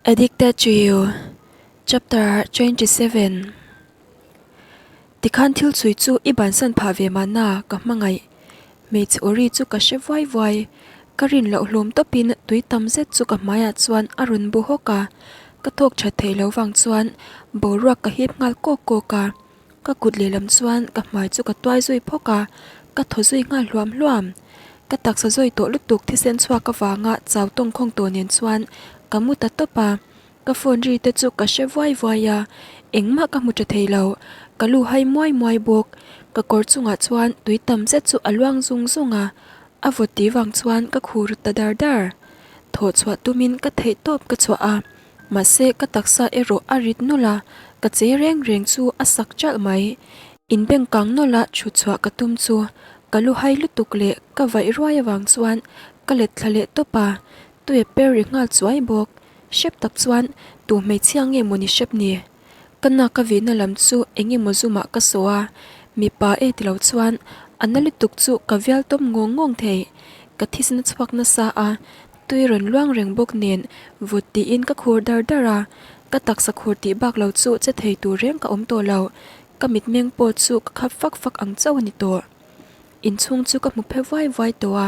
Addicted to You, Chapter 27 Tikhan thil chhui chu i bansan phah ve mahna ka hmangaih. Hmeichhe aw ri chu ka hre vuai vuai. Ka rin loh hlawm tawpin tui tam zet chu ka hmaiah chuan a rawn bu hawk a. Ka thawk that theih loh vang chuan boruak ka hip nghal kawk kawk a. Ka kut lehlam chuan ka hmai chu ka tuai zui phawk a, ka thaw zui nghal hluam hluam. Ka taksa zawi tawh lutuk thisen chhuak avanga chau tawngkhawng tawh nen chuan ka mu ta tawp a, ka phone ri te chu ka hre vuai vuai a, engmah ka hmu tha thei lo, ka lu hai muai muai bawk. Ka kawr chungah chuan tui tam zet chu a luang zung zung a, a vawt ti vang chuan ka khur ta dar dar. Thawh chhuah tumin ka theih tawp ka chhuah a. Mahse, ka taksa erawh a rit nawlh a, ka che reng reng chu a sak ṭalh mai. Inbeng kang nawlh a chhut chhuah ka tum chu ka lu hai lutuk leh ka vaih ruai avang chuan ka let thla leh tawp a, tui a per ri nghal chuai bawk. Hrep tak chuan tu hmeichhia nge maw ni hrep ni? Ka nak ka vihna lam chu eng emaw zumah ka saw a, mipa e ti lo chuan a na lutuk chu ka vial tawp ngawng ngawng thei. Ka thisna chhuak nasa a, Tui rawn luang reng bawk nen vut tiin ka khur dar dar a, ka taksa khur tih bak lo chu che thei tur reng ka awm tawh lo, ka mitmeng pawh chu ka khap fak fak ang chauh a ni tawh. Inchhung chu ka hmu phe vuai vuai tawh a,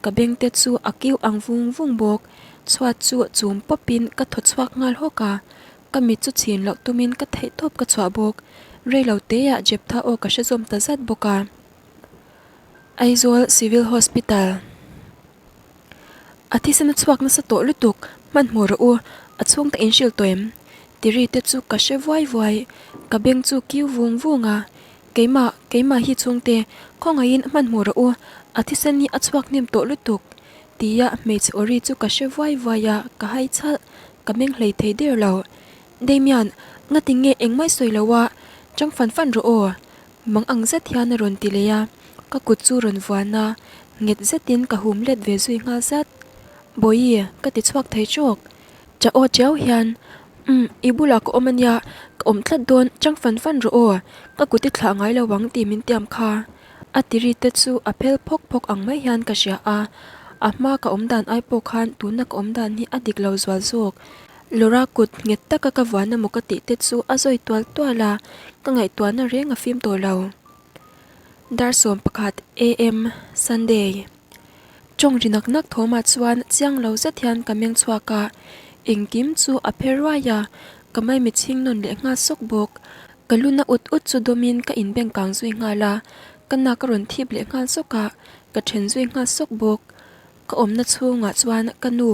ka beng te chu a kiu ang vung vung bawk, chhuat chu chum pawp in ka thaw chhuak nghal hawk a, ka mit chu chhin loh tumin ka theih tawp ka chhuah bawk, reilo teah Jeptha aw ka hre zawm ta zat bawk a. Aizawl Civil Hospital. A thisen a chhuak nasa tawh lutuk, hmanhmawh rawh u, a chhungte in hrilh tawh em? Ti ri te chu ka hre vuai vuai, ka beng chu kiu vung vung a, Keimah, keimah hi chhungte, khawngaihin hmanhmawh rawh u, a thisen hi a chhuak hnem tawh lutuk, tia hmeichhe aw ri chu ka hre vuai vuai a, ka hai chhalh, ka meng hlei thei der lo. Damian, ngati nge engmah i sawi lo a, chang fan fan rawh aw, Mang ang zet hian a rawn ti leh a, ka kut chu rawn vuan a, nghet zetin ka hum let ve zui nghal zat. Bawihi, ka ti chhuak thei chawk. Cha aw chiau hian, Umm, i bulah ka awm ania, ka awm tlat dawn, chang fan fan rawh aw, ka kut i thlah ngai lo ang tih min tiam kha. A ti ri te chu a phel phawk phawk ang mai hian ka hria a, a hma ka awm dan ai pawh khan tuna ka awm dan hi a dik lo zual zawk. Laura kut nghet taka ka vuan emaw ka tih te chu a zawi tual tual a, ka ngaihtuahna reng a fim tawh lo. Dar 11 AM, Sunday. Tawng ri nak nak thawmah chuan chiang lo zet hian ka meng chhuak a, engkim chu a phe ruai a, ka maimi chhing nawn leh nghal sawk bawk. Ka lu na ut ut chu dawmin ka inbeng kang zui nghal a, ka nak a rawn thip leh nghal sawk a, ka then zui nghal sawk bawk. Ka awmna chhungah chuan ka nu,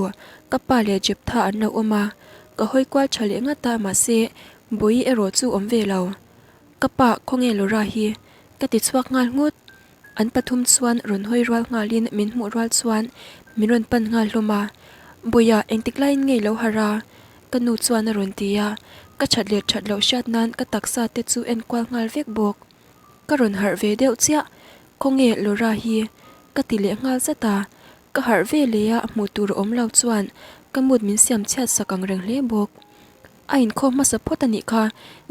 ka pa leh Jeptha an lo awm a, ka hawi kual tha leh ngat a mahse Bawihi erawh chu awm ve lo. Ka pa khawnge Laura hi? Ka ti chhuak nghal nghut. An pathum chuan rawn hawi rual nghalin min hmuh rual chuan min rawn pan nghal hlawm a, Bawiha engtik laiin nge i lo harh a? Ka nu chuan a rawn ti a, ka that leh that loh hriat nan ka taksa te chu enkual nghal vek bawk. Ka rawn harh ve deuh chiah, khawnge Laura hi? Ka ti leh nghal zat a, ka harh ve leh a hmuh tur a awm lo chuan ka mood min siam chhiat sak ang reng hle bawk. A inkhawm hmasa phawt a nih kha,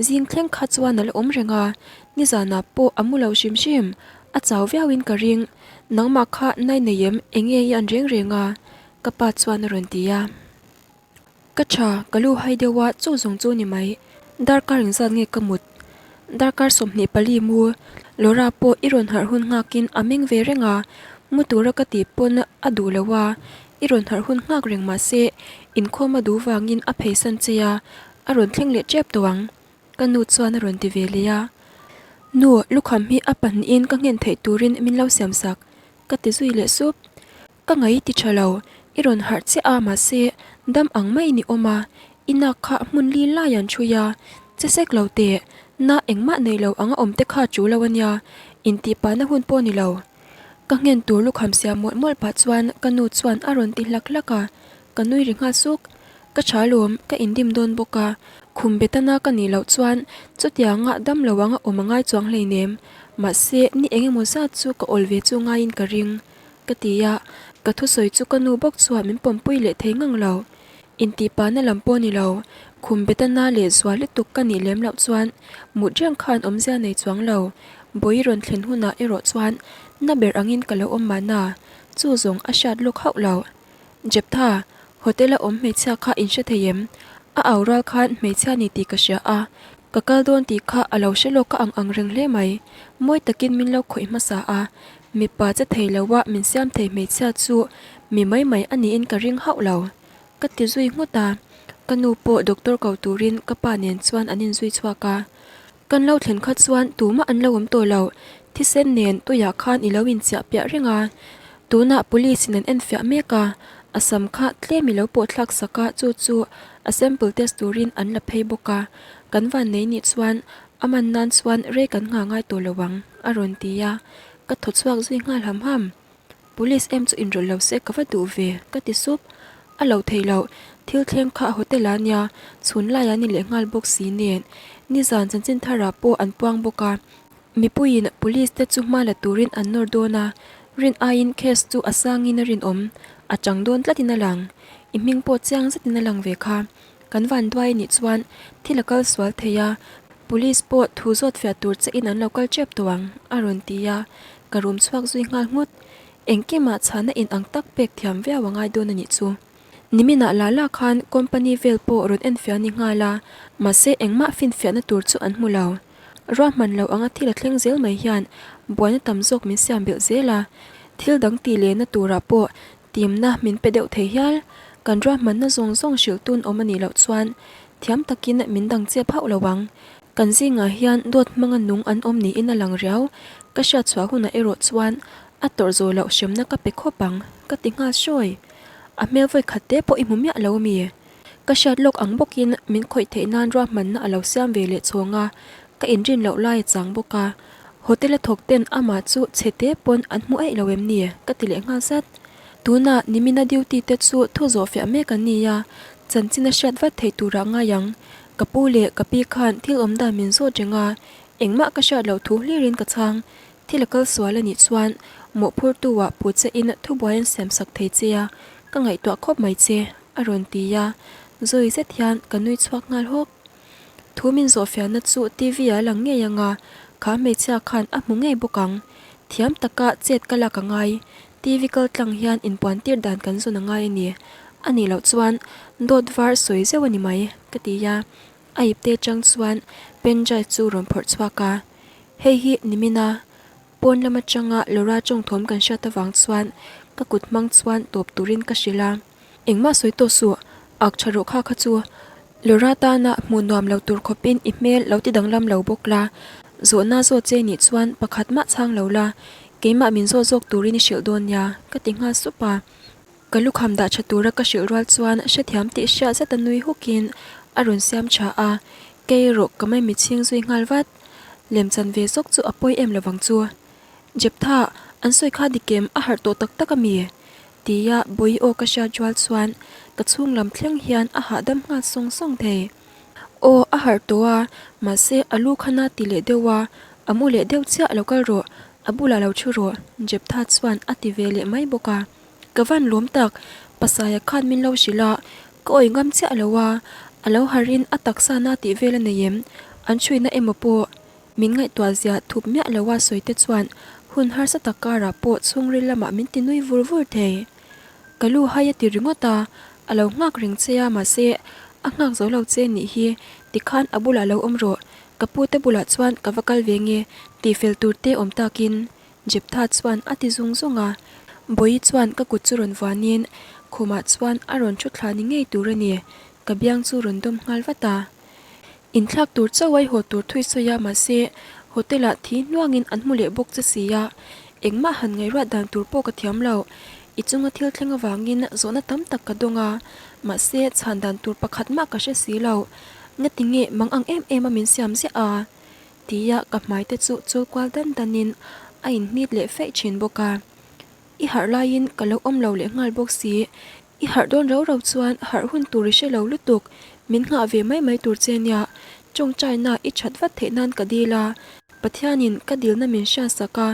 zing thleng kha chuan a la awm reng a, nizanah pawh a mu lo hrim hrim, a chau viauin ka ring, nangmah kha nai nei em enge i an reng reng a? Ka pa chuan a rawn ti a. Ka tha, ka lu hai deuh a, chu zawng chu ni mai. Darkar engzat nge ka mut? Darkar 24 mu, Laura pawh i rawn harh hun nghakin a meng ve reng a, mu tura ka tih pawn a duh lo a, i rawn harh hun nghak reng mah se, inkhawm a duh vangin a pheisan che a, a rawn thleng leh tep tawh ang. Ka nu chuan a rawn ti ve leh a. Nu, lukham hi a pahnihin ka nghen theih turin min lo siam sak, ka ti zui leh sup. Ka ngaih ti tha lo, i rawn harh chiah a mahse dam ang mai ni awm a, i nak kha hmun li lai an chhui a, che sek lo teh, na engmah nei lo anga awm te kha chu lo ania, intih pahna hun pawh ni lo. Ka nghen tur lukham siam mawlh mawlh pah chuan ka nu chuan a rawn ti hlak hlak a, ka nui ri nghal suk. Ka tha lawm, ka indim dawn bawk a, khum betana ka nih loh chuan chutianga dam lo anga awm a ngai chuang hleinem, mahse ni engemaw zat chu ka awl ve chu ngaiin ka ring. Ka ti a, ka thusawi chu ka nu bawk chuan min pawmpui leh thei ngang lo. Intihpahna lam pawh ni lo, khum betana leh zual lutuk ka nih lem loh chuan mut reng khan awmzia nei chuang lo. Bawi rawn thlen hunah erawh chuan na ber angin ka lo awm mahna, chu zawng a hriat lawk hauh lo. Jeptha, Hotel a awm hmeichhia kha in hre thei em? A au rual khan hmeichhia ni tih ka hria a, ka kal dawn tih kha a lo hre lawk ka ang ang reng hle mai. Mawi takin min lo khawih hmasa a, mipa che thei lo a min siam thei hmeichhia chu mi mai mai a niin ka ring hauh lo. Ka ti zui nghut a, ka nu pawh doctor ko turin ka pa nen chuan an inzui chhuak a. Kan lo thlen kha chuan tumah an lo awm tawh lo, thisen nen tuiah khan i lo inchiah piah reng a, tunah police in an enfiah mek a, a sam kha tlem i lo pawh thlak sak a chu chu a sample test turin an la phei bawk a, kan van nei nih chuan a man nan chuan rei kan nghah ngai tawh lo ang a rawn ti a, ka thaw chhuak zui nghal ham ham. Police em chu inrawlh lo se ka va duh ve, ka ti sup. A lo thei loh, thil thleng kha hotel ah nia, chhun laiah ni leh nghal bawk si nen. Nizan chanchin tharah pawh an puang bawk a. Mipuiin police te chu hma la turin an nawr dawn a, rin aiin case chu a sangin a rinawm, a chang dawn tlatin a lang. I hming pawh chiang zetin a lang ve kha. Kan van duai nih chuan thil a kal sual thei a, police pawh thu zawt fiah tur che in an lo kal tep tawh ang, a rawn ti a, ka rum chhuak zui nghal nghut. Engkimah chhana in ang tak pek thiam viau a ngai dawn a nih chu. Niminah la la khan company vel pawh rawn enfiah ni nghal a, mahse engmah finfiahna tur chu an hmu lo. Ruahman lo anga thil a thleng zel mai hian buaina tam zawk min siam belh zel a, thil dang tih lehna turah pawh Timna min pe deuh thei hial. Kan ruahmanna zawng zawng hrilh tun awm a nih loh chuan thiam takin min dang chep hauh lo ang. Kan zingah hian dawt hmanga nung an awm niin a lang riau. Ka hriat chhuah hunah erawh chuan a tawrh zawh loh hremna ka pe khawp ang, ka ti nghal hrawi. A hmel vawi khat te pawh i hmu miah lo mi? Ka hriat lawk ang bawkin min khawih theih nan ruahmanna a lo siam ve leh chhawng a, ka inrin loh lai a chang bawk a. Hotel a thawk ten amah chu chhe te pawn an hmu eih lo em ni? ka ti leh nghal zat. Tunah nimina duty te chu thu zawh fiah mek an ni a, chanchin a hriat vat theih turah ngai ang. Ka pu leh ka pi khan thil awm dan min zawt reng a, engmah ka hriat loh thu hlirin ka chhang. Thil a kal sual a nih chuan mawhphurtu ah pu che in thubuai an siam sak thei che a, ka ngaihtuah khawp mai che. A rawn ti a, zawi zet hian ka nui chhuak nghal hawk. Thu min zawhfiahna chu TV ah a lang ngei ang a, kha hmeichhia khan a hmu ngei bawk ang. Thiam taka chet ka lak a ngai, TV kal tlang hian inpuan tir dan kan zawn a ngai a ni. A nih loh chuan dawt var sawi zeuh a ni mai, ka ti a. A ipte chang chuan pen drive chu rawn phawrh chhuak a, Hei hi nimin a. Pawn lam atanga Laura tawngthawm kan hriat avang chuan ka kut hmang chuan tawp turin ka hrilh a. Engmah sawi tawh suh, ak tha rawh kha kha chu. Laura tana hmuh nuam lo tur khawpin i hmel lo ti danglam lo bawk la. Zawhna zawt che nih chuan pakhat mah chhang lo la, keimah min zawt zawk turin i hrilh dawn nia, ka ti nghal sup a. Ka lukham dah tha tura ka hrilh rual chuan hrethiam tih hriat zeta nui hukin a rawn siam tha a, kei erawh ka mai mitchhing zui nghal vat. Lemchan ve zawk chu a pawi em lovang chu. Jeptha, an sawi kha dikem a harh tawh tak tak a mi? Tia Bawi aw ka hriat rual chuan ka chhung lam thleng hian a hahdam nghal sawng sawng thei. Aw, a harh tawh a, mahse a lu khan a ti leh deuh a, a mu leh deuh chiah lo kal rawh, a bulah lo thu rawh, Jeptha chuan a ti ve leh mai bawk a. Ka van lawm tak, Pasaia khan min lo hrilh a, ka awih ngam chiah lo a, a lo harhin a taksa na tih vel a nei em? An hruina emaw pawh min ngaihtuah zia thup miah lo a sawi te chuan hun harsa tak karah pawh chhungril lamah min ti nui vur vur thei. Ka lu hai a ti ringawt a, a lo nghak reng che a mahse a nghak zo lo che nih hi tikhan a bulah lo awm rawh, ka pu te bulah chuan ka va kal ve nge tihfel tur te awm takin Jeptha chuan a ti zung zung a, Bawihi chuan ka kut chu rawn vuanin khumah chuan a rawn thu thla ni ngei tur a ni, ka biang chu rawn dawm nghal vat a. Inthlak tur chauh a i haw tur thui sawi a, mahse hotel ah thi hnuangin an hmu leh bawk che si a, engmah han ngaihruat dan tur pawh ka thiam lo, i chunga thil thleng avangin zawhna tam tak ka dawng a, mahse chhan dan tur pakhat mah ka hre si lo, ngatinge mang ang em em a min siam ziah a? Tia ka hmai te chu chawl kual dan danin a inhnit leh feih thin bawk a. I harh laiin ka lo awm lo leh nghal bawk si. I harh dawn rau rau chuan harh hun tur i hre lo lutuk, min nghah ve mai mai tur che nia. Tawngtaina i that vat theih nan ka dil a, Pathianin ka dilna min hriatsak a,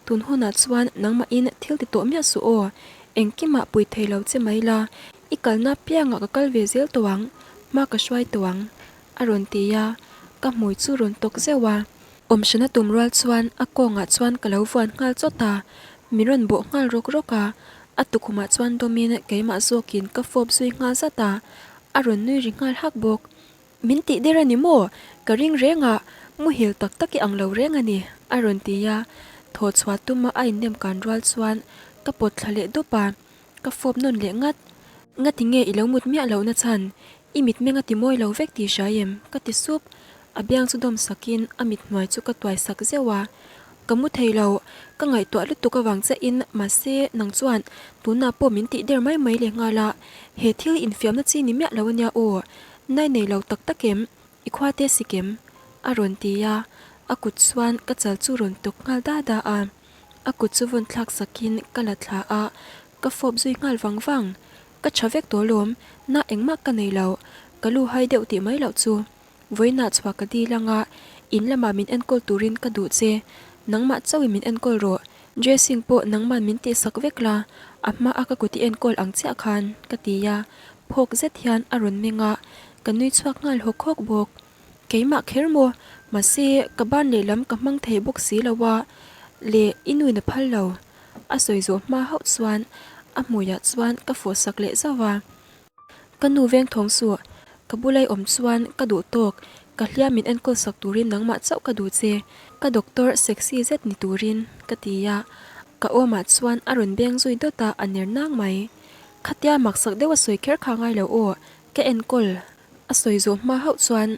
tun hunah chuan nangmahin thil ti tawh miah suh aw, engkimah pui thei lo che mai la, i kalna piangah ka kal ve zel tawh ang, hma ka hruai tawh ang. A rawn ti a, ka hmui chu rawn tawk zeuh a. Awmhran a tum rual chuan a kawngah chuan ka lo vuan nghal chawt a, min rawn bawh nghal rawk rawk a. A tukhumah chuan dawmin keimah zawkin ka fawp zui nghal zat a, a rawn nui ri nghal hak bawk. Min tih der a ni maw? Ka ring reng a, muhil tak tak i ang lo reng a ni, a rawn ti a. Thaw chhuah tuma a innem kan rual chuan ka pawt thla leh dup a, ka fawp nawn leh ngat. Ngati nge i lo mut miah lohna chhan? I mitmeng a ti mawi lo vek tih hria em? ka ti sup. A biang chu dawm sakin a mit hnuai chu ka tuai sak zeuh a. Ka mu thei lo, ka ngaihtuah lutuk avang che in mahse nang chuan tunah pawh min tih der mai mai leh nghal a, he thil infiamna chi ni miah lo ania aw, nai nei lo tak tak em, i khua te si kem? a rawn ti a, a kut chuan ka chal chu rawn tawk nghal da da a, a kut chu vawn thlak sakin ka la thla a, ka fawp zui nghal vang vang, ka tha vek tawh lawm, na engmah ka nei lo, ka lu hai deuh tih mai loh chu. Vawiinah chhuah ka dil anga in lamah min enkawl turin ka duh che. Nangmah chauhin min enkawl rawh. Dressing pawh nangman min tihsak vek la, a hma a ka kut i enkawl ang chiah khan, ka ti a. Phawk zet hian a rawn meng a, ka nui chhuak nghal hawk hawk bawk. Keimah kher maw? Mahse, ka ban lehlam ka hmang thei bawk si lo a, le i nuin a phal lo. A sawi zawh hma hauh chuan a hmuiah chuan ka fawhsak leh zauh a. Ka nu veng thawng suh, ka bulai awm chuan ka duh tawk, ka hliam min enkawl sak turin nangmah chauh ka duh che, ka doctor sexy zet ni turin, ka ti a, ka awmah chuan a rawn beng zui dawt a, a ner nang mai. Khatia maksak deuh a sawi kher kha ngai lo aw, ka enkawl a sawi zawh hma hauh chuan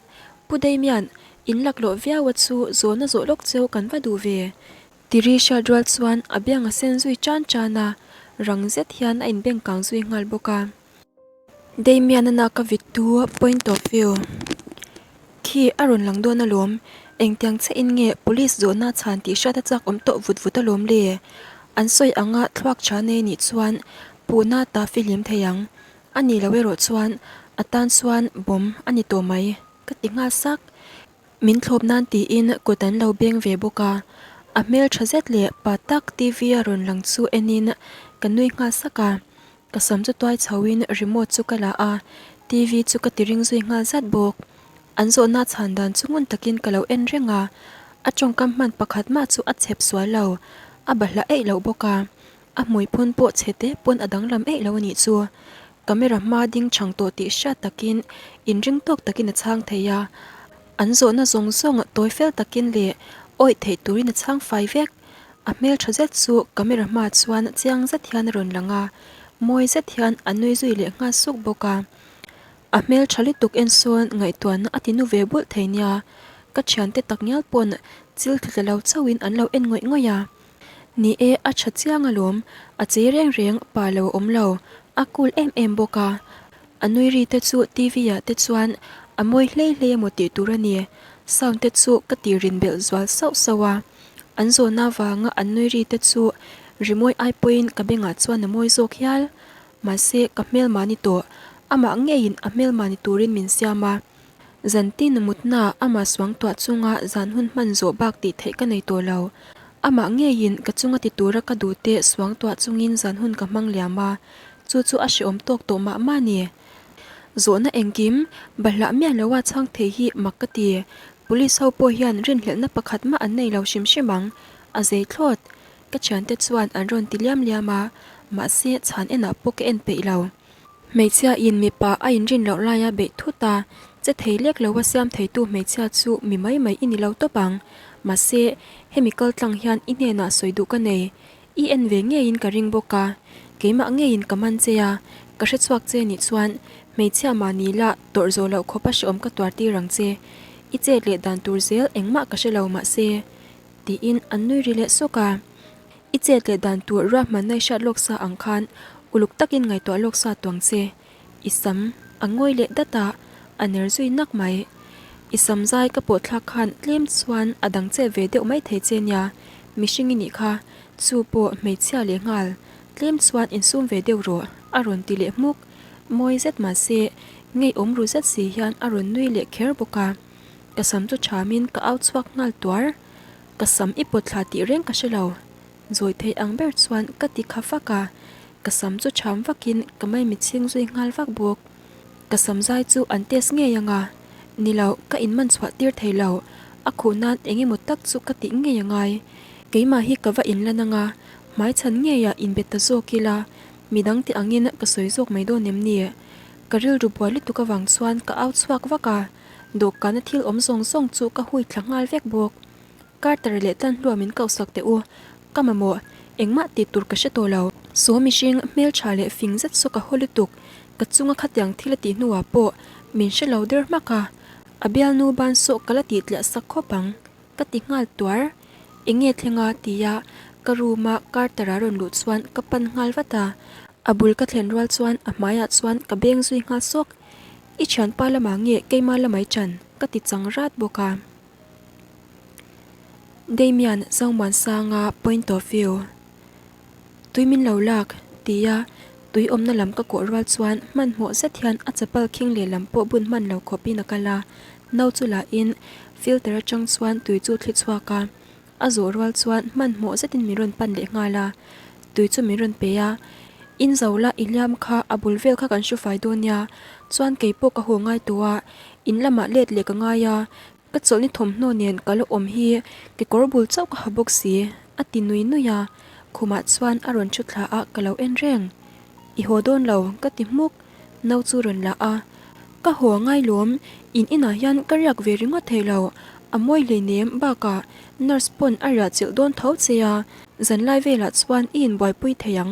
Pu Damian, in laklawh viau a chu zawhna zawh lawk cheu kan va duh ve, Tiri hriat rual chuan a biang a sen zui tan tan a, rang zet hian a inbeng kang zui nghal bawk a. Damian-a nak a vit tu point of view khi a rawn lang dawn alawm, engtiang chiahin nge police zawhna chhan tih hriat a chak awm tawh vut vut alawm le? An sawi anga thluak tha nei nih chuan puhna ta fihlim thei ang, a nih loh erawh chuan a tan chuan bomb a ni tawh mai ka ti nghal sak. Min thlawp nan tiin kut an lo beng ve bawk a, a hmel tha zet leh pa tak TV a rawn lang chu enin ka nui nghal sak a, ka sam chu tuai chhoin remote chu ka la a, TV chu ka ti ring zui nghal zat bawk. An zawhna chhan dan chu ngun takin ka lo en reng a, a tawngkam hman pakhat mah chu a chhep sual lo, a bahlah eih loh bawk a, a hmui phun pawh chhe te pawn a danglam eih lo a nih chu. Camera hma ding chhang tawh tih hriat takin inring tawk takin a chhang thei a, an zawhna zawng zawng tawi fel takin leh awih theih turin a chhang fai vek. A hmel tha zet chu camera hma chuan chiang zet hian a rawn lang a, mawi zet hian a nui zui leh nghal suk bawk a. A hmel tha lutuk en sawn ngaihtuahna a ti nu ve bulh thei nia, ka thiante takngial pawn chil thli tla lo chauhin an lo en ngawih ngawih a. Ni e, a tha chiang alawm, a chei reng reng pa lo awm lo, a cool em em bawk a. A nui ri te chu TV ah te chuan a mawi hlei hlei emaw tih tur a ni, sound te chu ka ti rin belh zual sauh sauh a. An zawhna avanga an nui ri te chu rimawi ai pawhin ka bengah chuan a mawi zawk hial. Mahse, ka hmelma ni tawh, amah ngeiin a hmelma ni turin min siam a. Zantin mutna amah suangtuah chunga zan hun hman zawh bak tih theih ka nei tawh lo. Amah ngeiin ka chunga ti tura ka duh te suangtuah chungin zan hun ka hmang liam a, chu chu a hrehawm tawk tawh mah mah ni. Zawhna engkim, bahlah miah loa chhang thei hi mak ka ti. Police ho pawh hian rinhlelhna pakhat mah an nei lo hrim hrim ang, a zei thlawt. Ka thiante chuan an rawn ti liam liam a, mahse chhan enah pawh ka en peih lo. Hmeichhia in mipa a inrin loh laia beih thut a, che thei lek lo a siam theitu hmeichhia chu mi mai mai i ni lo tawp ang. Mahse, hemi kal tlang hian i hnenah sawi duh ka nei. I en ve ngeiin ka ring bawk a, keimah ngeiin ka man che a, ka hre chhuak che nih chuan hmeichhia mahni la tawrh zawh loh khawpa hrehawm ka tuar tir ang che. I chet leh dan tur zel engmah ka hre lo mahse, tiin an nui ri leh sawk a. I chet leh dan tur ruahmanna i hriat lawk sa ang khan uluk takin ngaihtuah lawk sa tuang che. I sam a ngawi leh dat a, a ner zui nak mai. I sam zai ka pawh thlak khan tlem chuan a dang chet ve deuh mai thei che nia, mihring i nih kha, chu pawh hmeichhia leh nghal, tlem chuan insum ve deuh rawh, a rawn ti leh hmuk. Mawi zet mahse, ngeiawm ru zet si hian a rawn nui leh kher bawk a. Ka sam chu thamin ka au chhuak nghal tuar. Ka sam i pawt thla tih reng ka hre lo. Zawi thei ang ber chuan ka ti kha fak a, ka sam chu cham vakin ka maimit chhing zui nghal vak bawk. Ka sam zai chu an test ngei ang a, ni lo ka inman chhuah tir thei lo, a khuh nan eng emaw tak chu ka tih ngei a ngai. Keimah hi ka va inlan ang a, hmaichhan ngeiah inbe ta zawk ila. Midang tih angin ka sawi zawk mai dawn em ni? Ka rilru buai lutuk avang chuan ka au chhuak vak a, dawhkana thil awm zawng zawng chu ka hui thla nghal vek bawk. Carter leh Tlanhlua min kohsak teh u, ka mamawh, engmah tih tur ka hre tawh lo. Saw mihring hmeltha leh fing zet saw ka haw lutuk, ka chunga khatiang thil a tih hnuah pawh min hre lo der hmak a, a bialnu ban sawh ka la tih tliah sak khawp ang, ka ti nghal tuar. Enge thleng a? tia ka room a Carter-a rawn luh chuan ka pan nghal vat a, a bul ka thlen rual chuan a hmaiah chuan ka beng zui nghal sawk. I thianpa lamah nge keima lamai chan? ka ti chang rat bawk a. Damian Zomuansanga point of view Tui min lo lak tia tui awmna lam ka kawh rual chuan hmanhmawh zet hian a chapal khing lehlam pawh bun hman lo khawpin a kal a, no chu lahin filter atang chuan tui chu thli chhuak a, a zawh rual chuan hmanhmawh zetin min rawn pan leh nghal a, tui chu min rawn pe a, In zo la i hliam kha a bul vel kha kan hru fai dawn nia, chuan keipawh ka haw ngai tawh a, in lamah let leh ka ngai a, Ka chawlhni thawmhnaw nen ka la awm hi kekawr bul chauh ka ha bawk si, a ti nui nui a, khumah chuan a rawn thu thla a ka lo en reng. I haw dawn lo, ka ti hmuk, no chu rawn la a. Ka haw a ngai lawm, in inah hian ka riak ve ringawt thei lo, a mawi hleinem bakah nurse pawn a riah chilh dawn tho che a, zanlai velah chuan i inbuaipui thei ang,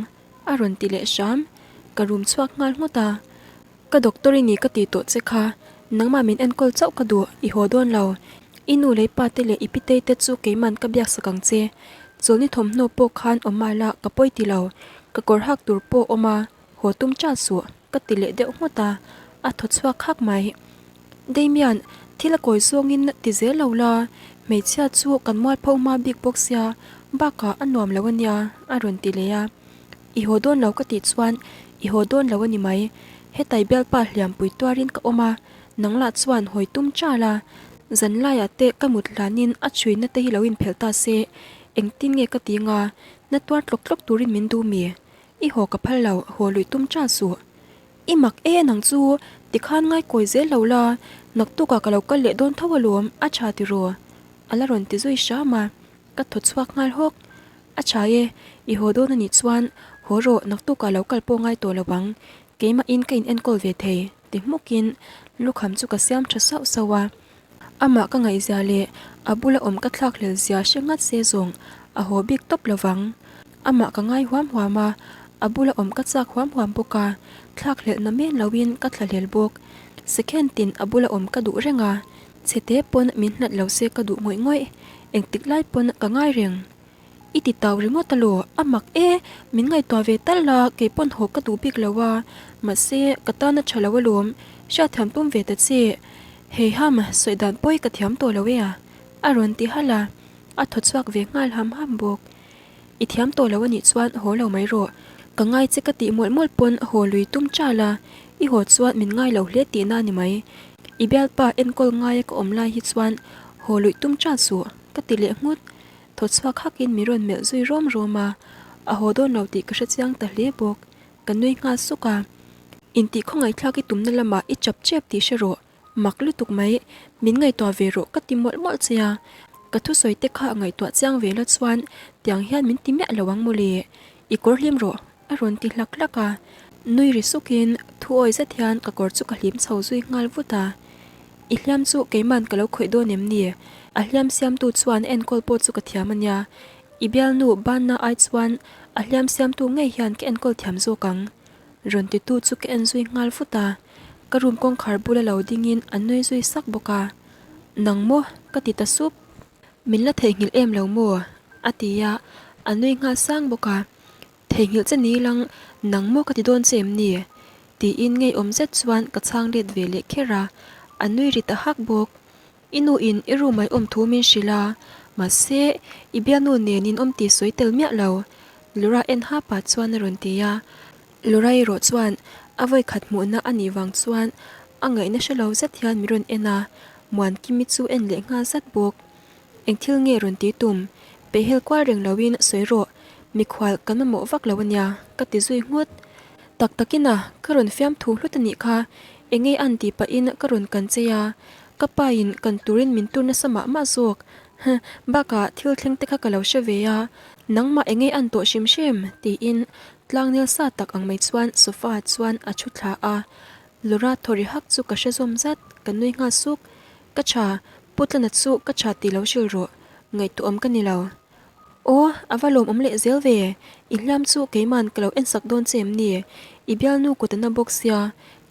a rawn ti leh hram, ka rum chhuak nghal nghut a. Ka doctor i ni ka tih tawh che kha, nangmah min enkawl chauh ka duh, i haw dawn lo. I nu lei pa te leh i pitei te chu keiman ka biak sak ang che. Chawlhni thawmhnaw pawh khan awm mah la ka pawi ti lo, ka kawr hak tur pawh awm a, haw tum chat suh, ka ti leh deuh nghut a, a thaw chhuak hak mai. Damian, thil a kawi zawngin ti zel lo la, hmeichhia chu kan mualpho hma bik bawk sia, bakah a nuam lo a nia, a rawn ti leh a. I haw dawn lo ka tih chuan i haw dawn lo a ni mai. Hetai bialpa hliampui tuarin ka awm a, nang lah chuan hawi tum chal a. Zan laiah te ka mut hlanin a chhuina te hi lo inphelh ta se, engtin nge ka ti nga, na tuar tlawk tlawk turin min duh mi? I haw ka phal lo, haw luih tum chal suh. I mak e nang chu, tikhan ngaikawi zel lo la, naktukah ka lo kal leh dawn tho alawm, a tha tiraw? A la rawn ti zui hram a, ka thaw chhuak nghal hawk. A tha e, i haw dawn a nih chuan haw rawh naktukah lo kal pawh ngai tawh lo ang, keimahin ka in enkawl ve thei ti hmukin lukham chu ka siam tha sauh sauh a. Amah ka ngaihzia leh a bula awm ka thlak hlel zia hre ngat se zawng a haw bik tawp lo vang. Amah ka ngai huam huam a, a bula awm ka chak huam huam bawk a, thlak hlelhna men loin ka thla hlel bawk. Second tin a bula awm ka duh reng a, chhete pawn min hlat lo se ka duh ngawih ngawih, engtik lai pawn ka ngai reng. I ti tau ringawt alaw, a mak e, min ngaihtuah ve tal la, kei pawn haw ka duh bik lo a, mahse ka tan a tha lo alawm, hriatthiam tum ve ta che, hei ham sawi dan pawi ka thiam tawh lo e a, a rawn ti halh a, a thaw chhuak ve nghal ham ham bawk. I thiam tawh lo anih chuan haw lo mai rawh, ka ngai che ka tih mawlh mawlh pawn haw lui tum chal a, i haw chuan min ngai lo hle tihna a ni mai, i bialpa enkawl ngaia ka awm lai hi chuan haw luih tum chal suh, ka ti leh nghut. Thaw chhuak hakin min rawn melh zui rawm rawm a, a haw dawn lo tih ka hre chiang ta hle bawk. Ka nui nghal suk a, Intih khawngaihthlak i tumna lamah i chap chep tih hre rawh, mak lutuk mai, min ngaihtuah ve rawh ka ti mawlh mawlh che a, ka thusawi te kha ngaihtuah chiang ve la chuan tiang hian min ti miah lo ang mawle, i kawr hlim rawh a rawn ti hlak hlak a, nui ri sukin thu awi zet hian ka kawr chu ka hlim chho zui nghal vut a. I hliam chu keiman ka lo khawih dawn em ni? A hliam siamtu chuan enkawl pawh chu ka thiam a nia. I bialnu banna ai chuan a hliam siamtu ngei hian ka enkawl thiam zawk ang. Rawn titu chu ka en zui nghal vut a. Ka room kawngkhar bula lo dingin a nui zui sak bawk a. Nang maw? Ka ti ta sup. Min la theihnghilh em lo maw? A ti a, a nui nghal sang bawk a. Theihnghilh che ni lang, nang maw ka ti dawn che em ni? Tiin ngeiawm zet chuan ka chhang let ve leh kher a, a nui ri ta hak bawk. I nu in i room ai awm thu min hrilh a, mahse i bialnu nen in awm tih sawi tel miah lo, Laura en ha pah chuan a rawn ti a. Laura erawh chuan a vawikhat hmuhna a nih vang chuan a ngaihna hre lo zet hian min rawn en a, Muankimi chu en leh nghal zat bawk. Eng thil nge rawn ti tum? Pehhel kual reng loin sawi rawh, mikhual kan mamawh vak lo ania, ka ti zui nghut. Tak takin a, ka rawn fiam thu hlut a nih kha, enge an tih pahin ka rawn kan chei a, ka pain kan turin min tur nasa mah mah zawk. Huh, bakah thil thleng te kha ka lo hre ve a, nangmah eng nge an tawh hrim hrim? tiin tlangnel sa tak ang mai chuan sofa ah chuan a thu thla a. Laura thaw ri hak chu ka hre zawm zat, ka nui nghal suk. Ka tha, Pu Tlana chu ka tha tih lo hrilh rawh, ngaihtuahawm ka ni lo. Aw, a va lawmawm leh zel ve, i hliam chu keiman ka lo ensak dawn che em ni? I bialnu kut a na bawk sia,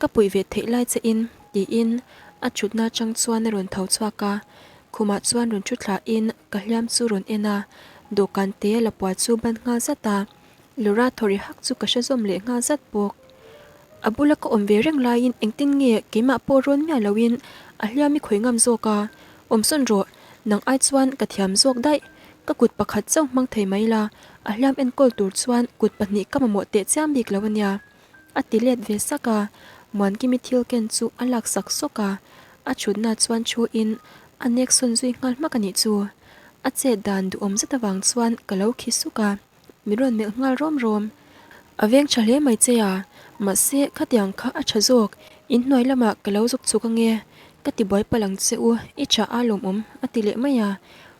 ka puih ve theih lai che in, tiin a thutna atang chuan a rawn tho chhuak a. Khumah chuan rawn thu thlain ka hliam chu rawn en a, dawhkan te lapua chu ban nghal zat a, Laura thaw ri hak chu ka hre zawm leh nghal zat bawk. A bula ka awm ve reng laiin engtin nge keimah pawh rawn miah loin a hliam i khawi ngam zawk a, awmsawn rawh, nang ai chuan ka thiam zawk daih, ka kut pakhat chauh hmang thei mai la, a hliam enkawl tur chuan kut pahnih ka mamawh teh chiam bik lo ania. A ti let ve sak a, Muankimi thil ken chu a lak sak sawk a, a chhutna chuan thu in a nek sawn zui nghal hmak a nih chu. A chet dan duhawm zet avang chuan ka lo khi suk a, min rawn melh nghal rawm rawm. A veng tha hle mai che a, mahse khatiang kha a tha zawk, in hnuai lamah ka lo zuk chuk ange, ka ti buai palh ang che u, i tha a lawmawm a ti leh mai a.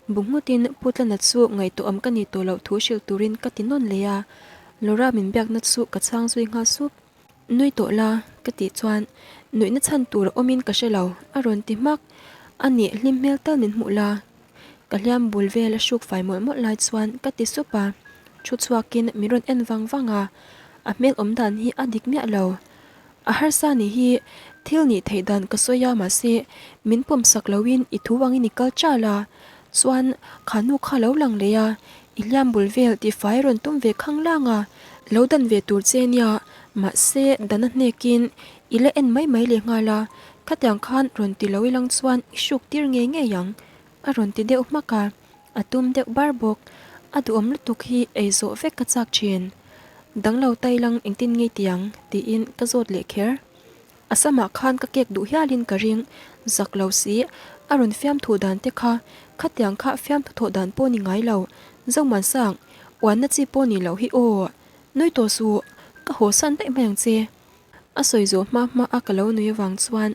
Bu nghutin Pu Tlana chu ngaihtuahawm ka ni tawh loh thu hrilh turin ka ti nawn leh a. Laura min biakna chu ka chhang zui nghal sup. Nui tawh la, ka tih chuan nuihna chhan tur a awmin ka hre lo, a rawn ti hmak. A nih hlim hmel tal min hmuh la, ka hliam bul vel a hruk fai mawlh mawlh lai chuan ka ti sup a. Thu chhuakin min rawn en vang vang a, a hmel awm dan hi a dik miah lo. A harsa nih hi thil nih theih dan ka sawi a mahse min pawm sak loin i thu angin i kal chal a, chuan kha nu kha lo lang leh a, i hliam bul vel tih fai rawn tum ve khang lang a, lo dan ve tur che nia mahse dan a hnekin i la en mai mai leh nghal a, khatiang khan rawn ti lo ilang chuan i hruk tir ngei ngei ang a rawn ti deuh hmak a. A tum deuh bar bawk. A duhawm lutuk hi ei zawh vek ka chak thin. Danglo tailang engtin ngei tiang? tiin ka zawt leh kher. A samah khan ka kek duh hialin ka ring zak lo si. A rawn fiamthu dan te kha khatiang kha fiamthu thawh dan pawh ni ngai lo. Zomuansang, uanna chi pawh ni loh hi aw. Nui tawh suh, ka haw san daih mai ang che. A sawi zawh hma hma a ka lo nui avang chuan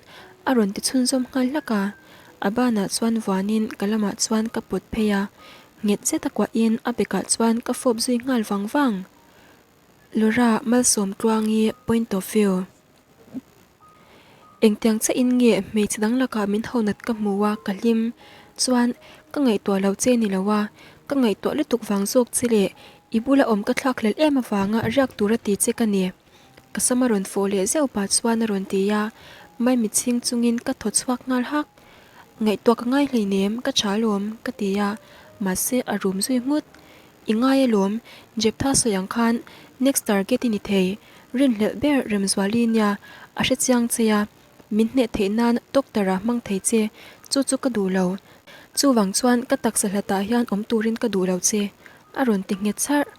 a rawn ti chhunzawm nghal hlak a, a banah chuan vuanin ka lamah chuan ka pawt phei a, nghet zet a kuahin a bekah chuan ka fawp zui nghal vang vang. Laura Malsawmtluangi point of view. Engtiang chiah in nge hmeichhe dang lakah min ho nat ka hmu a ka hlim chuan ka ngaihtuah lo che ni lo a, ka ngaihtuah lutuk vang zawk che leh i bula awm ka thlak hlel em avanga riak tura ti che ka ni. Ka sam a rawn fawh leh zeuh pah chuan a rawn ti a, maimit chhing chungin ka thaw chhuak nghal hak. Ngaihtuah ka ngai hleinem, ka tha alawm, ka ti a, mahse a rum zui nghut. I ngai alawm, Jeptha sawi ang khan next target i ni thei, rinhlelh ber Remzuali nia a hre chiang che a, min hneh theih nan doctor a hmang thei che, chu chu ka duh lo. Chuvang chuan ka taksa hlatah hian awm turin ka duh lo che, a rawn ti nghet charh.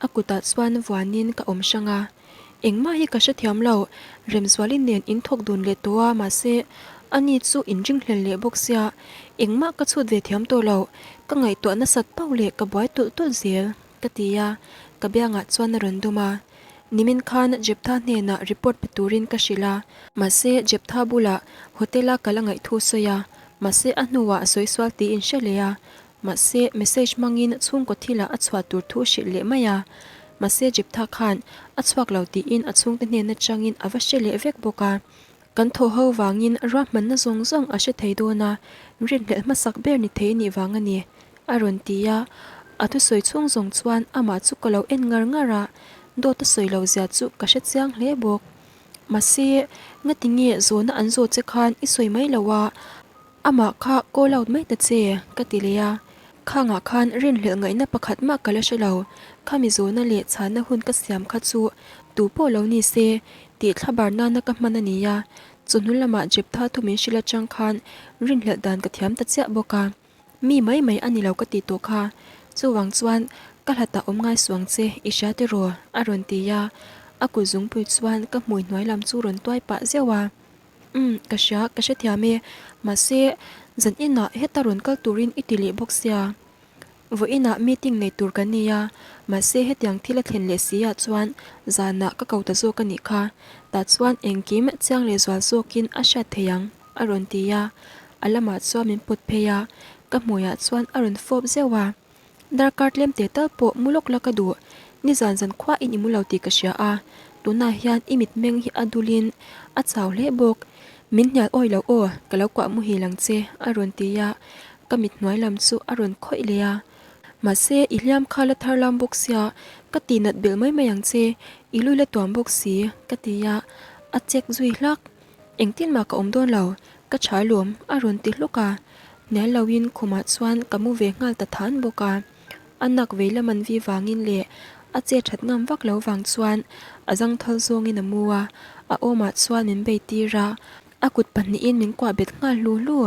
A kutah chuan vuanin ka awm hrang a, engmah hi ka hrethiam lo, Remzuali nen in thawk dun leh tawh a, mahse ani chu in ringhlel leh bawk sia, engmah ka chhut ve thiam tawh lo, ka ngaihtuah nasat pauh leh ka buai tulh tulh zel, ka ti a, ka biangah chuan a rawn dum a, nimin khan Jeptha hnenah report pe turin ka hrilh a, mahse Jeptha bulah hotel-a kal a ngaih thu sawi a, mahse a hnuah a sawi sual tiin hre leh a, Mahse, message hmangin chhungkaw thilah a chhuah tur thu hrilh leh mai a. Mahse, Jeptha khan a chhuak lo tiin a chhungte hnen atangin a va hre leh vek bawk a. Kan thaw ho vangin ruahmanna zawng zawng a hre thei dawn a, rinhlelh hmasak ber ni thei nih vang a ni, a rawn ti a. A thusawi chhung zawng chuan amah chu ka lo en ngar ngar a, dawt a sawi lo zia chu ka hre chiang hle bawk. Mahse, ngati nge zawhna an zawh che khan i sawi mai lo a? Amah kha call out mai ta che, ka ti leh a. Khangah khan rinhlelh ngaihna pakhat mah ka la hre lo. Khami zawhna leh chhanna hun ka siam kha chu tu pawh lo ni se tih thlabar nana ka hman a ni a. Chawhnu lamah Jeptha thu min hrilh atang khan rinhlelh dan ka thiam ta chiah bawk a. Mi mai mai a ni lo ka ti tawh kha. Chuvang chuan ka hlatah awm ngai suang che i hria tiraw? a rawn ti a. A kut zungpui chuan ka hmui hnuai lam chu rawn tuai pah zeuh a. Umm, ka hria, ka hrethiam e. Mahse, zan inah heta rawn kal turin i ti leh bawk sia. Vawiinah meeting nei tur kan nei a, mahse hetiang thil a thlen leh si ah chuan zanah ka ko ta zawk a nih kha. Tah chuan engkim chiang leh zual zawkin a hriat thei ang, a rawn ti a. A lamah chuan min pawt phei a. Ka hmuiah chuan a rawn fawp zeuh a. Darkar tlem teh tal pawh mu lawk la ka duh. Nizan zan khuain i mu lo tih ka hria a, tunah hian i mitmeng hi a dulin a chau hle bawk. Min hnial awi lo aw, ka lo kuah muhil ang che, a rawn ti a, ka mit hnuai lam chu a rawn khawih leh a. Mahse, i hliam kha la thar lam bawk sia, ka tih nat belh mai mai ang che, i lui la tuam bawk si, ka ti a, a check zui hlak. Engtin mah ka awm dawn lo, ka tha lawm, a rawn ti hlawk a. Hnial loin khumah chuan ka mu ve nghal ta than bawk a. A nak vei lam an vi vangin leh a che that ngam vak lo vang chuan a zangthal zawngin a mu a, a awmah chuan min bei tir a, a kut pahnihin min kuah bet nghal hlu hlu.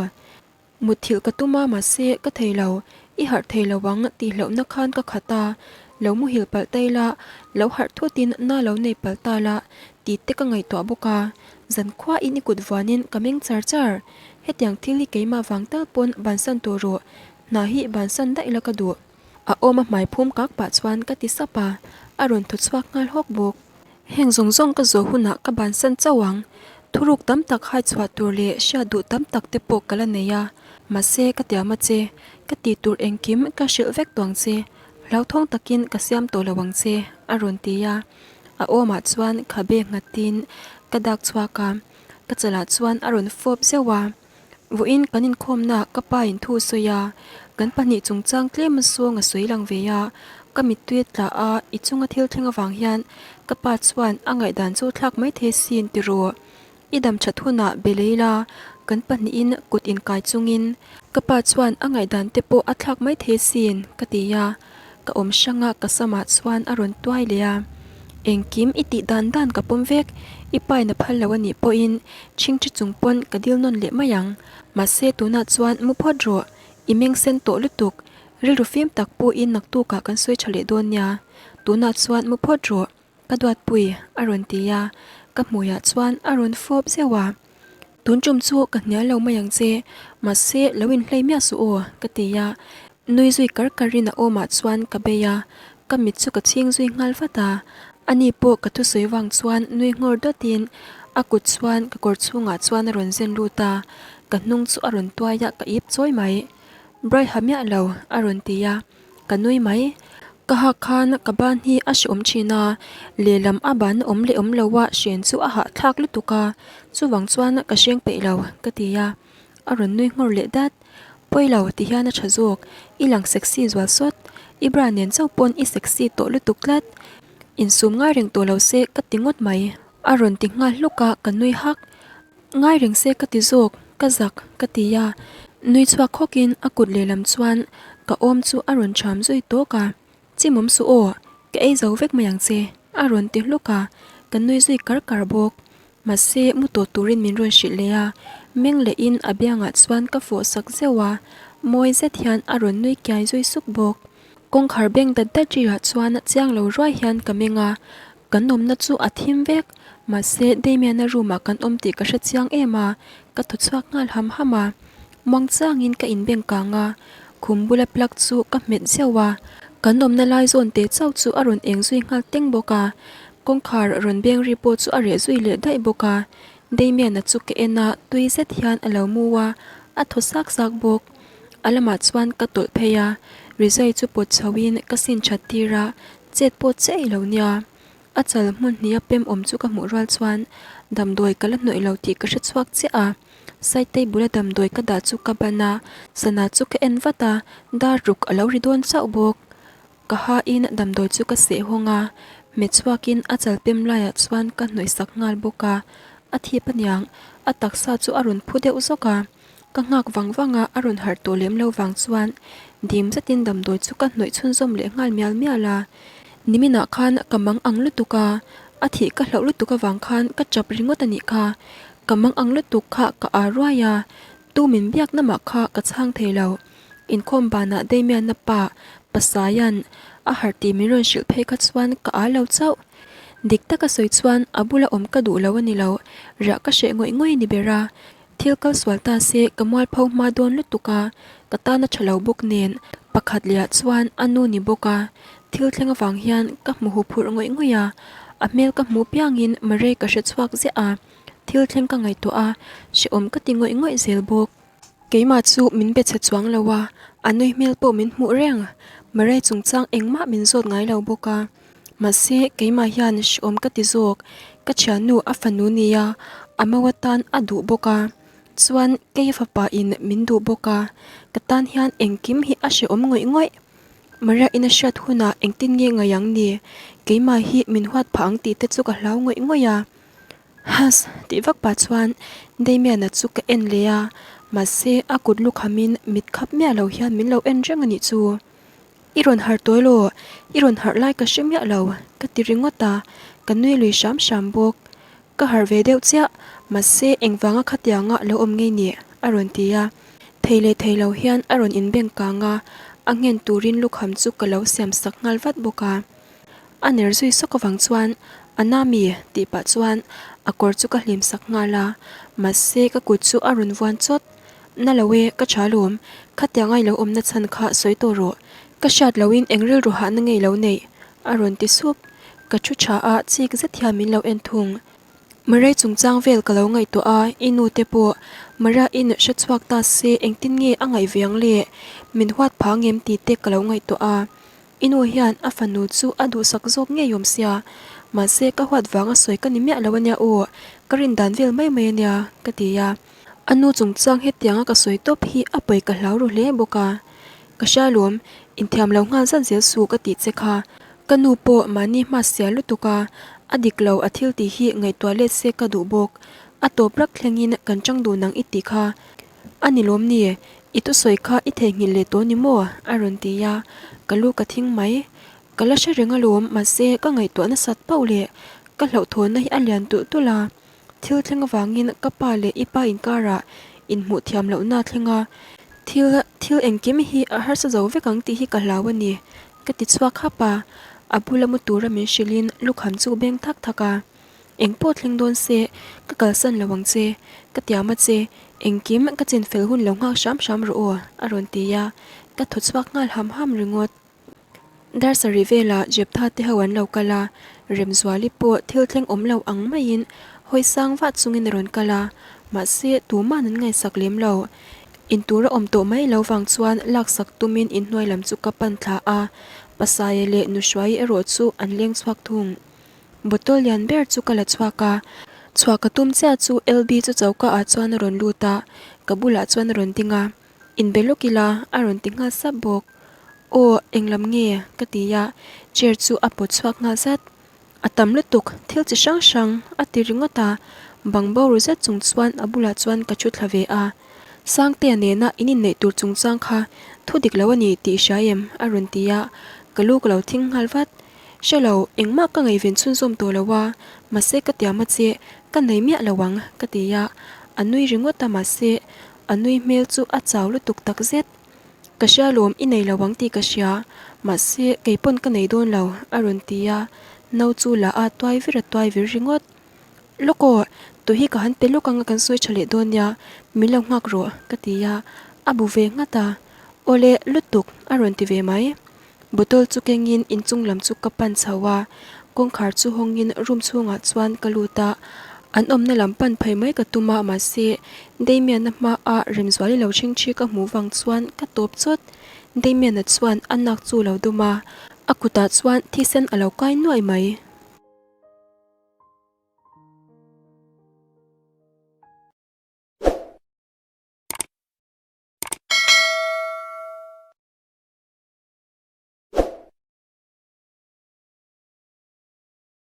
Mutthilh ka tum a mahse ka thei lo, i harh thei lo ang tih hlauhna khan ka khat a, lo muhil palh ta ila, lo harh thutin na lo nei palh ta la tih te ka ngaihtuah bawk a, zankhuain i kut vuanin ka meng char char. Hetiang thil hi keimah vang tal pawn bansan tawh rawh, hna hi bansan daih la ka duh. A awm a hmai phum kak pah chuan ka ti sap a, a rawn thaw chhuak nghal hawk bawk. Heng zawng zawng ka zawh hunah ka bansan chauh ang. Thuruk tam tak hai chhuah tur leh hriat duh tam tak te pawh ka la nei a, mahse ka tiam a che, ka tih tur engkim ka hrilh vek tuang che, hlauthawng takin ka siam tawh lo ang che, a rawn ti a. A awmah chuan khabe nghatin ka dak chhuak a, ka chalah chuan a rawn fawp zeuh a. Vawiin kan inkhawmna ka pa in thu sawi a, kan pahnih chungchang tlem a sawng a sawi lang ve a, ka mittui a tla a, i chunga thil thleng avang hian ka pa chuan a ngaihdan chu thlak mai thei sin ti rawh. I dam that hunah be lei la, kan pahnihin kut inkai chungin ka pa chuan a ngaihdan te pawh a thlak mai thei sin ka ti a, ka awm hranga ka samah chuan a rawn tuai leh a, Engkim i tih dan dan ka pawm vek, i pain a phal lo a nih pawhin chhingṭhi chung pawn ka dil nawn leh mai ang. Mahse tunah chuan mu phawt rawh, i meng sen tawh lutuk, rilru fim tak pawhin naktukah kan sawi ṭha leh dawn nia, tunah chuan mu phawt rawh, ka duatpui a rawn ti a, ka hmuiah chuan a rawn fawp zeuh a. Tun tum chu ka hnial lo mai ang che, mahse lo inhlei miah suh aw, ka ti a. Nui zui kar karin a awmah chuan ka bei a, ka mit chu ka chhing zui nghal vat a. Ani pawh ka thusawi vang chuan nui nghawr dawtin a kut chuan ka kawr chhungah chuan a rawn zen lut a, ka hnung chu a rawn tuai a, ka ip chawi mai. Brai ha miah lo, a rawn ti a. Ka nui mai. Ka hak khan ka ban hi a hreawm thin a, lehlam a ban awm leh awm lo a hren chu a hahthlak lutuk a, chuvang chuan ka hreng peih lo ka ti a, a rawn nui nghawr leh dat. Pawi lo ti hian a tha zawk, i lang sexy zual sawt, i bra nen chauh pawn i sexy tawh lutuk tlat, insum ngai reng tawh lo se ka ti ngawt mai. A rawn ti nghal hluk a, ka nui hak. Ngai reng se ka ti zawk, ka zak ka ti a, nui chhuak khawkin a kut lehlam chuan ka awm chu a rawn ṭham zui tawk a, Chimawm suh aw, ka ei zo vek mai ang che a rawn ti hluk a, ka nui zui kar kar bawk. Mahse mu tawh turin min rawn hrilh leh a, meng lehin a biangah chuan ka fawh sak zeuh a, mawi zet hian a rawn nui kiai zui suk bawk. Kawngkhar beng dat dat rirah chuan chiang lo ruai hian ka meng a, kan awmna chu a thim vek. Mahse, Damian-a room-ah kan awm tih ka hre chiang em a, ka thaw chhuak nghal ham ham a. Muang changin ka inbeng kang a, khum bula plug chu ka hmet zeuh a. Kan awmna lai zawn teh chauh chu a rawn eng zui nghal teng bawk a, kawngkhar rawn beng ri pawh chu a reh zui leh daih bawk a. Damian-a chu ka en a, tui zet hian a lo mu a, a thaw sak sak bawk. A lamah chuan ka tawlh phei a, rizai chu pawt chho in ka sin that tir a, chet pawh che ei lo nia. A chal hmun hnih a pem awm chu ka hmuh rual chuan damdawi ka la hnawih lo tih ka hre chhuak chiah a. Saitei bula damdawi ka dah chu ka ban a, sana chu ka en vat a, dar ruk a lo ri dawn chauh bawk. Ka hain damdawi chu ka seh hawng a, hmet chhuakin a chal pem laiah chuan ka hnawih sak nghal bawk a, a thip aniang, a taksa chu a rawn phu deuh zawk a. Ka nghak vang vang a, a rawn harh tawh lem lo vang chuan dim zetin damdawi chu ka hnawih chhunzawm leh nghal mial mial a. Niminah khan ka mang ang lutuk a, a thih ka hlauh lutuk avang khan ka chap ringawt a nih kha. Ka mang ang lutuk kha ka ar ruai a, tu min biak na mah kha ka chhang thei lo. Inkhawm banah Damian-a pa Pasaia'n a harh tih min rawn hrilh phei kha chuan ka ar lo chauh. Dik taka sawi chuan a bula awm ka duh lo a ni lo, riah ka hreh ngawih ngawih a ni ber a. Thil kal sual ta se ka mualpho hma dawn lutuk a, ka tan a tha lo bawk nen pakhat leh ah chuan a nu ni bawk a, thil thleng avang hian ka hmu hu phurh ngawih ngawih a, a hmel ka hmuh piangin Murray ka hre chhuak ziah a, thil thleng ka ngaihtuah a, hrehawm ka ti ngawih ngawih zel bawk. Keimah chu min be chhe chuang lo a, a nui hmel pawh min hmuh reng. Maria chungchang engmah min zawt ngai lo bawk a. Mahse, keimah hian hrehawm ka ti zawk. Ka thiannu a fanu nia, a mau atan a duh bawk a. Chuan kei fapa in min duh bawk a, ka tan hian engkim hi a hrehawm ngawih ngawih. Maria in a hriat hunah engtin nge ngaih ang ni? Keimah hi min huat phah ang tih te chu ka hlau ngawih ngawih a. Huss! Tih vak pah chuan Damian-a chu ka en leh a, mahse a kut lukhamin mit khap miah lo hian min lo en reng a nih chu. I rawn harh tawi law, i rawn harh lai ka hre miah lo, ka ti ringawt a, ka nui lui hram hram bawk. Ka harh ve deuh chiah, mahse engvanga khatianga lo awm ngei ni? a rawn ti a. Thei leh thei lo hian a rawn inbeng kang a, a nghen turin lukham chu ka lo siam sak nghal vat bawk a. A ner zui sawk avang chuan, A na mi? tih pah chuan a kawr chu ka hlim sak nghal a, mahse ka kut chu a rawn vuan chawt. Na lo e, ka tha lawm, khatianga i lo awmna chhan kha sawi tawh rawh. Ka hriat loin eng rilru hahna ngei lo neih? a rawn ti sup. Ka thu tha a, chik zet hian min lo en thung. Maria chungchang vel ka lo ngaihtuah a, i nu te pawh Maria in hre chhuak ta se engtin nge a ngaih ve ang le? Min huat phah ngem tih te ka lo ngaihtuah a. I nu hian a fanu chu a duhsak zawk ngei awm sia, mahse ka huat vanga sawi ka ni miah lo ania aw, ka rin dan vel mai mai ania, ka ti a. A nu chungchang hetianga ka sawi tawp hi a pawi ka hlau ru hle bawk a. Ka hria lawm, inthiam lo nghal zat zel su ka tih che kha. Ka nu pawh mahni hma sial lutuk a, a dik lo a thil tih hi ngaihtuah let se ka duh bawk. A tawp rak thlengin kan chang dun ang i tih kha. A ni lawm ni, i thusawi kha i theihnghilh leh tawh ni maw? a rawn ti a, ka lu ka thing mai. Ka la hre reng alawm, mahse ka ngaihtuah nasat pauh leh ka hlauhthawnna hi a lian tulh tulh a. Thil thleng avangin ka pa leh i pa inkarah inhmuh thiam lohna thleng a, thil thil engkim hi a harsa zo vek ang tih hi ka hlau a ni, ka ti chhuak hap a, a bula mu tura min hrilhin lukham chu beng thak thak a. Engpawh thleng dawn se, ka kalsan lo ang che, ka tiam a che, engkim ka chinfel hun lo nghak hram hram rawh aw, a rawn ti a, ka thaw chhuak nghal ham ham ringawt. Dar sarih velah Jeptha te ho an lo kal a, Remzuali pawh thil thleng awm lo ang maiin hawi sang vah chungin a rawn kal a, mahse tuman an ngaihsak lem lo. In tur a awm tawh mai lo vang chuan laksak tumin inhnuai lam chu ka pan thla a, Pasaia leh Nuhruaii erawh chu an leng chhuak thung. Bottle lian ber chu ka la chhuak a, chhuah ka tum chiah chu LB chu choka ah chuan a rawn lut a, ka bulah chuan a rawn ding a, Inbe lawk ila a rawn ti nghal sap bawk. Aw, englam nge? ka ti a, chair chu a pawt chhuak nghal zat. A tam lutuk, thil chi hrang hrang a ti ringawt a, bang bo ru zet chung chuan a bulah chuan ka thu thla ve a. Sangtea nena in inneih tur chungchang kha thu dik lo a ni tih i hria em? a rawn ti a, ka lu ka lo thing nghal vat. Hre lo, engmah ka ngaihven chhunzawm tawh lo a, mahse ka tiam a che, ka nei miah lo ang, ka ti a, a nui ringawt a mahse a nui hmel chu a chau lutuk tak zet. Ka hria lawm i nei lo ang tih ka hria, mahse kei pawn ka nei dawn lo, a rawn ti a, no chu la a tuai vir a tuai vir ringawt. Lawk aw, tui hi ka han pe lawk anga kan sawi tha leh dawn nia, min lo nghak rawh, ka ti a, a bu ve nghat a, Awle, lutuk, a rawn ti ve mai. Bottle chu kengin inchung lam chu ka pan chho a, kawngkhar chu hawngin room chhungah chuan ka lut a, an awmna lam pan phei mai ka tum a mahse Damian-a hmaah Remzuali lo ṭhing ṭhi ka hmuh vang chuan ka tawp chawt. Damian-a chuan a nak chu lo dum a, a kutah chuan thisen a lo kai nuai mai.